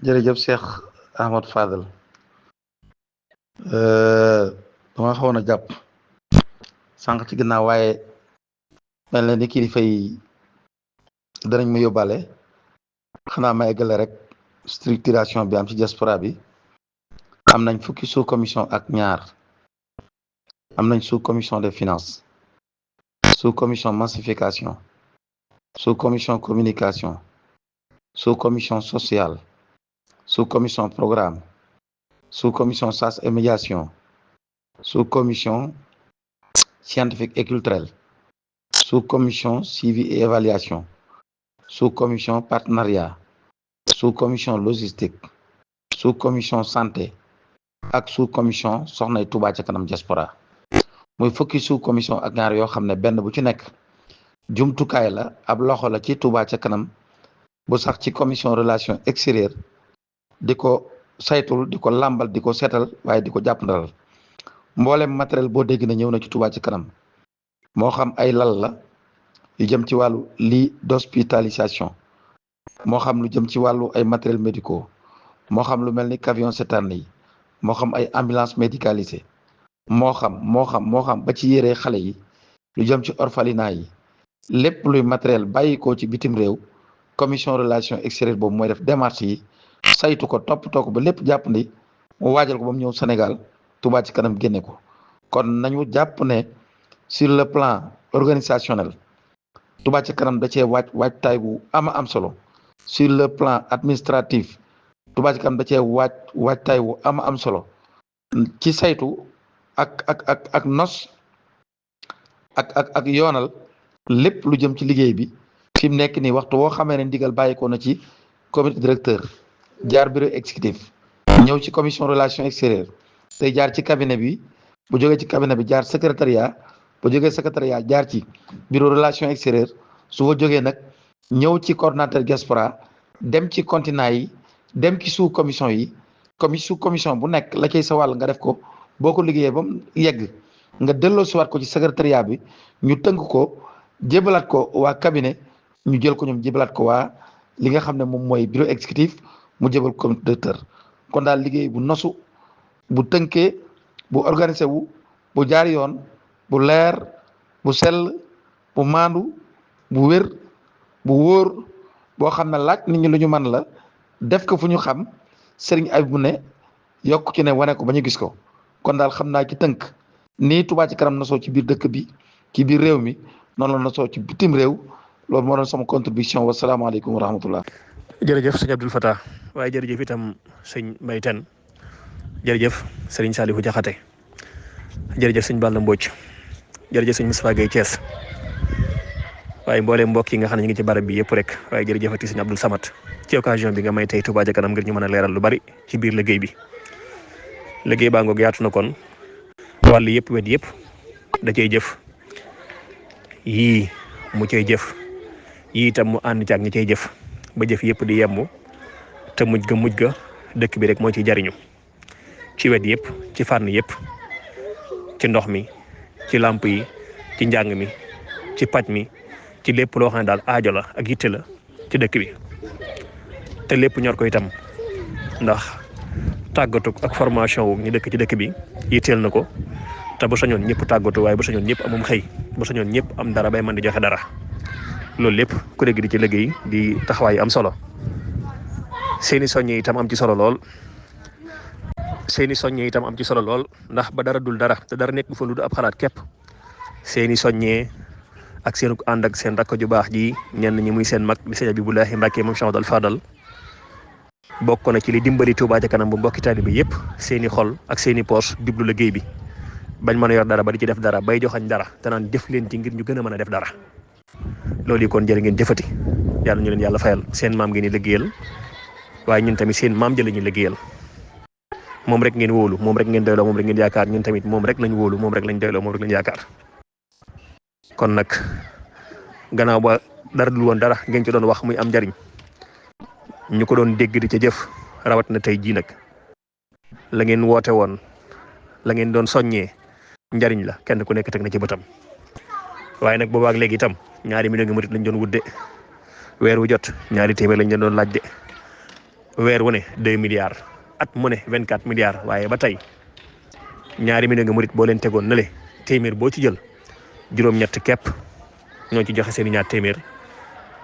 jërëjëf Cheikh Ahmad Fadel dama xawoon a jàpp sànq ci ginnaaw waaye mel na ni kilifa yi danañ ma yóbbaale xanaa ma eggale rek structuration bi am ci diaspora bi am nañ fukki sous commission ak ñaar am nañ sous commission des finances sous commission massification sous commission communication sous commission sociale sous commission programme sous commission SAS et médiation sous commission scientifique et culturelle sous commission suivi et évaluation sous commission partenariat sous commission logistique sous commission santé ak sous commission soxnay Touba ca kanam diaspora muy fukki sous commission ak ñaar yoo xam ne benn bu ci nekk jumtukaay la ab loxo la ci Touba ca kanam bu sax ci commission relation extérieure di ko saytul di ko làmbal di ko seetal waaye di ko jàppandalal mboolem matériel boo dégg na ñëw na ci Touba ci kanam moo xam ay lal la yu jëm ci wàllu lit d'hospitalisation moo xam lu jëm ci wàllu ay matériels médicaux moo xam lu mel ni camion citerne yi moo xam ay ambulance médicalisée moo xam ba ci yére xale yi lu jëm ci orphelinat yi lépp luy matériel bàyyikoo ci bitim réew commission relation extérieure boobu mooy def démarche yi saytu ko toppatoo ko ba lépp jàppandi mu waajal ko ba mu ñëw Sénégal Touba ci kanam génne ko kon nañu jàpp ne sur le plan organisationnel Touba ci kanam da cee waajtaay bu am solo sur le plan administratif Touba ci kanam da cee waajtaay bu am solo ci saytu ak nos ak yoonal lépp lu jëm ci liggéey bi fi mu nekk nii waxtu woo xamee ne ndigal bàyyikoo na ci comité directeur jaar bureau exécutif ñëw ci commission relation extérieure tey jaar ci cabinet bi bu jógee ci cabinet bi jaar secrétariat bu jógee secrétariat jaar ci bureau relation extérieure su fa jógee nag ñëw ci coordonnateur diaspora dem ci continent yi dem ci sous commission yi sous commission bu nekk la cay sa wàll nga def ko boo ko liggéeyee ba mu yegg nga delloo siwaat ko ci secrétariat bi ñu tënk ko jébalaat ko waa cabinet ñu jël ko ñoom jébalaat ko waa li nga xam ne moom mooy bureau exécutif mu jébal comité directeur kon daal liggéey bu nosu bu tënkee bu organisé wu bu jaar yoon bu leer bu sell bu maandu bu wér bu wóor boo xam ne laaj nit ñi lu ñu mën la def ko fu ñu xam sëriñ ay bu ne yokk ci ne wane ko ba ñu gis ko kon daal xam naa ci tënk nii Touba ci kanam nosoo ci biir dëkk bi ci biir réew mi noonu la nosoo ci bitim réew loolu moo doon sama contribution wasalaamaaleykum wa rahmatullah. jërëjëf sëñ Abdoul Fatah waaye jërëjëf itam sëñ Mbaye Tène jërëjëf sëriñ Saliou Diakhaté jërëjëf sëñ Balla Mbodj jërëjëf sëñ Moustapha Gueye Thiès waaye mbooleem mbokk yi nga xam ne ñu ngi ci barab bi yëpp rek waaye jërëjëfati sëñ Abdoul Samad ci occasion bi nga may tey Touba ca kanam ngir ñu mën a leeral lu bari ci biir liggéey bi liggéey baa ngoog yaatu na kon wàll yëpp wet yëpp da cay jëf yii mu cay jëf yii itam mu ànd ci ak ñi cay jëf ba jëf yëpp di yemb te mujj ga dëkk bi rek moo ciy jariñu ci wet yëpp ci fànn yëpp ci ndox mi ci làmp yi ci njàng mi ci paj mi ci lépp loo xam ne daal aajo la ak yitte la ci dëkk bi te lépp ñor ko itam ndax tàggatu ak formation wu ñu dëkk ci dëkk bi yitteel na ko te bu sañoon ñëpp tàggatu waaye bu sañoon ñëpp amum xëy bu sañoon ñëpp am dara bay mën di joxe dara loolu lépp ku dégg di ci liggéey di taxawaay am solo seeni soññe itam am ci solo lool ndax ba dara dul dara te dara nekk bu fa lu du ab xalaat képp seeni soññee ak seen ànd ak seen rakk ju baax ji ñenn ñi muy seen mag di sëñ Abibulahi Mbàkke moom Cheikh Abdoul Fadal bokk na ci li dimbali Touba ca kanam bu mbokki taalibe yëpp seeni xol ak seeni poche jublu liggéey bi bañ mën a yor dara ba di ci def dara bay joxañ dara te naan jëf leen ci ngir ñu gën a mën a def dara loolu yi kon jërë ngeen jëfati yàlla ñu leen yàlla fayal seen maam ngeen di liggéeyal waaye ñun tamit seen maam jëla ñu liggéeyal moom rek ngeen wóolu moom rek ngeen doyloo moom rek ngeen yaakaar ñun tamit moom rek lañ wóolu moom rek lañ doyloo moom rek lañ yaakaar kon nag gannaaw ba dara dul woon dara ngeen ci doon wax muy am njariñ ñu ko doon dégg di ca jëf rawat na tey jii nag la ngeen woote woon la ngeen doon soññee njariñ la kenn ku nekk teg na ci bëtam waaye nag boobaak léegi itam 2 millions murit lañ doon wudde weer wu jot 2 téeméer lañ leen doon laaj de weer wu ne 2 milliards at mu ne 24 milliards waaye ba tey ñaari millions nga murit boo leen tegoon na le téeméer boo ci jël juróom-ñett képp ñoo ci joxe seeni ñaar téeméer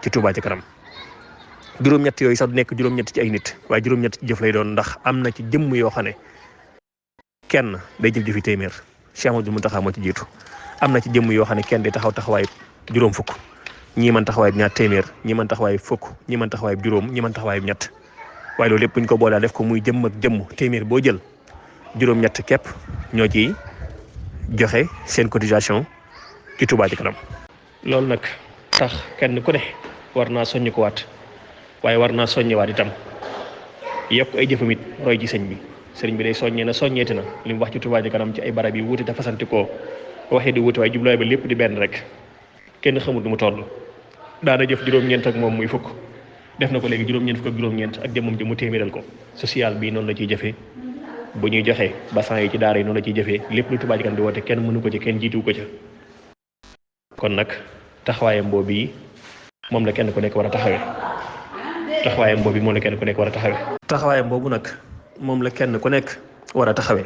ci Touba ci kanam juróom-ñett yooyu sax du nekk juróom-ñett ci ay nit waaye juróom-ñett ci jëf lay doon ndax am na ci jëmm yoo xam ne kenn day jëf jëfi téeméer Cheikh Amadou Mountakha moo ci jiitu am na ci jëmm yoo xam ne kenn day taxaw taxawaay juróom fukk ñii mën taxawaay ñaar téeméer ñii mën taxawaay fukk ñii mën taxawaay juróom ñii mën taxawaay ñett waaye loolu lépp bu ñu ko boolaa def ko muy jëmm ak jëmm téeméer boo jël juróom-ñett képp ñoo ci joxe seen cotisation ci Touba ci kanam. loolu nag tax kenn ku ne war naa soññ ko waat waaye war naa soññewaat itam yokk ay jëfam it roy ci sëñ bi sëriñ bi day soññee na soññeeti na li mu wax ci Touba ci kanam ci ay barab yi wuute te fasanti koo waxee di wuute waaye jubluwaay ba lépp di benn rek kenn xamul nu mu toll daana jëf juróom-ñeent ak moom muy fukk def na ko léegi juróom-ñeent fukk ak juróom-ñeent ak jëmmam ji mu téeméeral ko social bi noonu la ciy jëfee bu ñuy joxe bassan yi ci daara yi noonu la ciy jëfee lépp lu Touba ci kanam di woote kenn mënu ko ci kenn jiituwu ko ca kon nag taxawaayam boobu yi moom la kenn ku nekk war a taxawee taxawaayam boobu moom la kenn ku nekk war a taxawee taxawaayam boobu nag moom la kenn ku nekk war a taxawee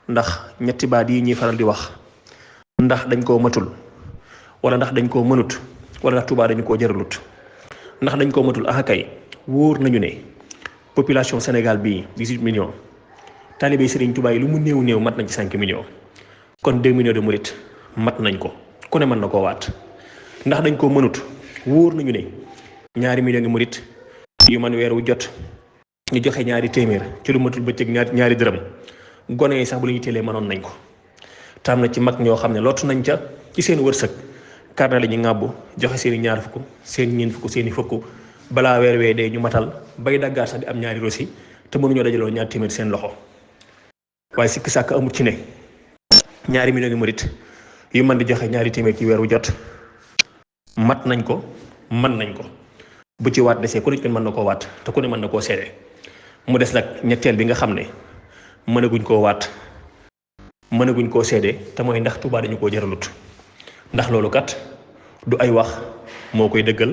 ndax ñetti baat yi ñuy faral di wax ndax dañ koo matul wala ndax dañ koo mënut wala ndax Touba dañu koo jëralut ndax dañ koo matul kay wóor nañu ne population Sénégal bii 18 millions talibé Serigne Touba yi lu mu néew néew mat nañ ci 5 millions kon 2 millions de murit mat nañ ko ku ne mën na koo waat ndax dañ koo mënut wóor nañu ne ñaari millions ngi murit yu man weer wu jot ñu joxe ñaari téeméer ci lu matul bëccëg ñaari dërëm gone yi sax bu la ñu teelee mënoon nañ ko tam na ci mag ñoo xam ne lottu nañ ca ci seen wërsëg karna la ñu ŋàbbu joxe seen i ñaar fukk seen ñeent fukk seen i fukk balaa weer wee dee ñu matal bay daggaar sax di am ñaari rosi te mënuñoo dajaloo ñaar téeméer seen loxo waaye sikki sàkk amut ci ne ñaari millions ngi murit yu mën di joxe ñaari téeméer ci weer wu jot mat nañ ko mën nañ ko bu ci waat desee ku ne mën na koo waat te ku ne mën na koo seede mu des nag ñetteel bi nga xam ne mënaguñ koo waat mënaguñ koo seede te mooy ndax Touba dañu koo jëralut ndax loolu kat du ay wax moo koy dëggal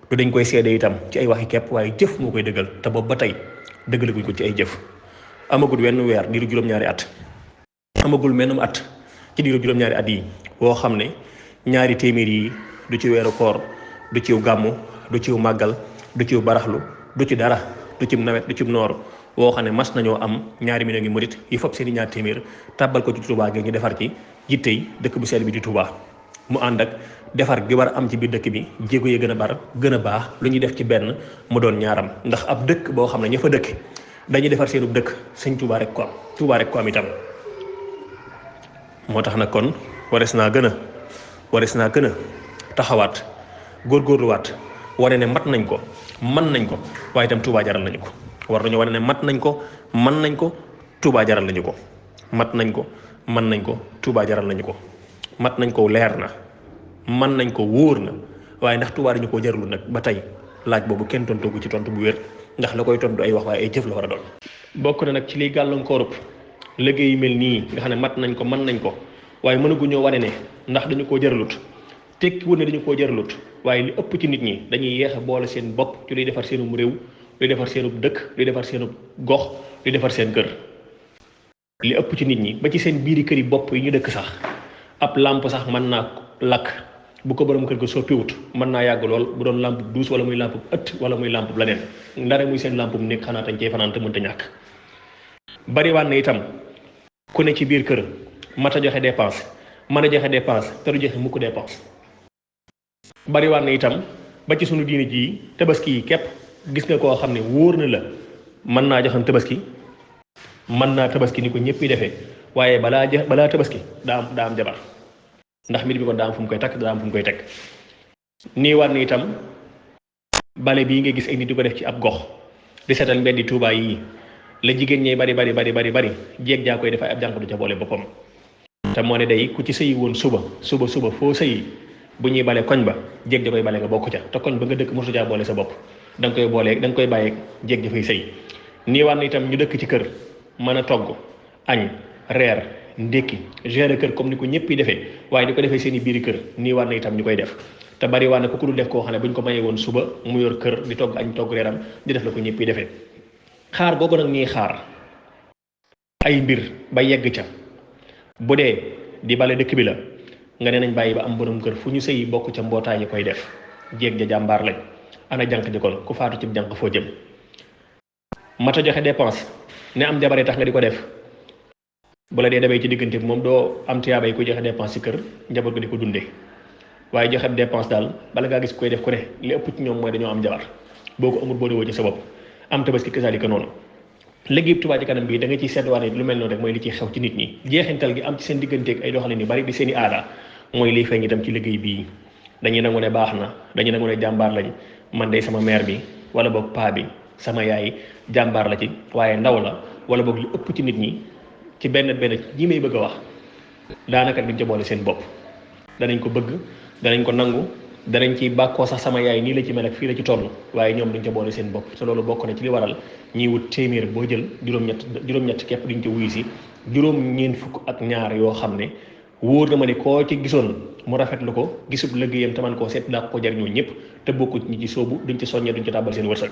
du dañ koy seede itam ci ay waxi kepp waaye jëf moo koy dëggal te boobu ba tey dëggalaguñ ko ci ay jëf amagul wenn weer diiru juróom-ñaari at amagul mennum at ci diiru juróom-ñaari at yi woo xam ne ñaari téeméer yi du ci weeru koor du ciw gàmmu du ciw màggal du ciw baraxlu du ci dara du ci nawet du ci noor woo xam ne mas nañoo am ñaari millions ngi murit yi fop seeni ñaar téeméer tàbbal ko ci Touba gi ñu defar ci jittey dëkk bu sell bi di Touba mu ànd ak defar gi war a am ci biir dëkk bi jéego yi gën a bar gën a baax lu ñuy def ci benn mu doon ñaaram ndax ab dëkk boo xam ne ña fa dëkk dañuy defar seenu dëkk sëñ Touba rek ko am Touba rek ko am itam moo tax nag kon wares naa gën a taxawaat góorgóorluwaat wane ne mat nañ ko mën nañ ko waaye itam Touba jaral nañu ko war nañu wane ne mat nañ ko mën nañ ko Touba jaral nañu ko mat nañ ko mën nañ ko Touba jaral nañu ko mat nañ ko leer na mën nañ ko wóor na waaye ndax Touba dañu koo jarul nag ba tey laaj boobu kenn tontoogu ci tontu bu wér ndax la koy tontu ay wax waaye ay jëf la war a doon. bokk na nag ci liy gàllankoorub liggéey yu mel nii nga xam ne mat nañ ko mën nañ ko waaye mënaguñoo wane ne ndax dañu koo jaralut tekki wu ne dañu koo jaralut waaye li ëpp ci nit ñi dañuy yeex a boole seen bopp ci luy defar seenum réew luy defar seenub dëkk luy defar seenub gox luy defar seen kër. li ëpp ci nit ñi ba ci seen biiri kër yi bopp yi ñu dëkk sax ab làmp sax mën naa lakk bu ko borom kër ga soppiwut mën naa yàgg lool bu doon làmp duus wala muy làmp ëtt wala muy làmp leneen ndare muy seen làmpum nekk xanaa tañ cee fanaan te mënta ñàkk. bariwaan na itam ku ne ci biir kër mat a joxe dépense mën a joxe dépense te du joxe mukk dépense. bariwaan na itam ba ci sunu diine ji tabaski yi képp gis nga koo xam ne wóor na la mën naa joxam tabaski mën naa tabaski ni ko ñëpp yi defee waaye balaa tabaski daa am jabar ndax mbir bi kon daa am fu mu koy takk daa am fu mu koy teg. nii war na itam bale bii nga gis ay nit di ko def ci ab gox di seetal mbeddi Touba yi la jigéen ñee bari jéeg jaa koy def ay ab jànq du ca boole boppam. te moo ne day ku ci sëyi woon suba foo sëyi bu ñuy bale koñ ba jéeg ja koy bale nga bokk ca te koñ ba nga dëkk mosu caa boole sa bopp da nga koy bàyyeeg jéeg ja fay sëy. nii war na itam ñu dëkk ci kër mën a togg añ reer ndékki gérer kër comme ni ko ñëpp yi defee waaye di ko defee seen i biiri kër nii war na itam ñu koy def te bari waa ne ku dul def koo xam ne buñ ko mayee woon suba mu yor kër di togg añ togg reeram di def la ko ñëpp yi defee xaar googu nag ñuy xaar ay mbir ba yegg ca bu dee di bale dëkk bi la nga ne nañ bàyyi ba am borom kër fu ñu sëyi bokk ca mbootaay yi koy def jéeg ja jàmbaar lañ ana jànq ji kon ku faatu ci jànq foo jëm mata joxe dépense ne am jabaree tax nga di ko def bu la dee demee ci diggante bi moom doo am tiyaaba yi ko joxe dépense ci kër njaboot ga di ko dundee waaye joxe dépense daal bala ngaa gis koy def ku ne li ëpp ci ñoom mooy dañoo am jabar boo ko amul boo dewoo ci sa bopp am tabaski kasaalika noonu liggéey Touba Ca Kanam bii da nga ciy seetluwaat lu mel noonu rek mooy li ciy xew ci nit ñi jeexintal gi am ci seen digganteeg ay doxalin yu bari di seen i aada mooy liy feeñ itam ci liggéey bii dañuy nangu ne baax na dañuy nangu ne jàmbaar lañ man day sama mère bi wala boog paa bi sama yaay jàmbaar la ci waaye ndaw la wala boog li ëpp ci nit ñi ci benn ñi may bëgg a wax daanaka duñ ca boole seen bopp danañ ko bëgg danañ ko nangu danañ ci bàkkoo sax sama yaay nii la ci mel ak fii la ci toll waaye ñoom duñ ca boole seen bopp te loolu bokk na ci li waral ñiy wut téeméer boo jël juróom-ñett képp duñ ca wuyu si juróom-ñeent fukk ak ñaar yoo xam ne wóor na ma ne koo ci gisoon mu rafetlu ko gisub liggéeyam te man koo seet daa ko jariñoo ñëpp te bokkut ñi ci soobu duñ ci soññee duñ ci tàbbal seen wërsëg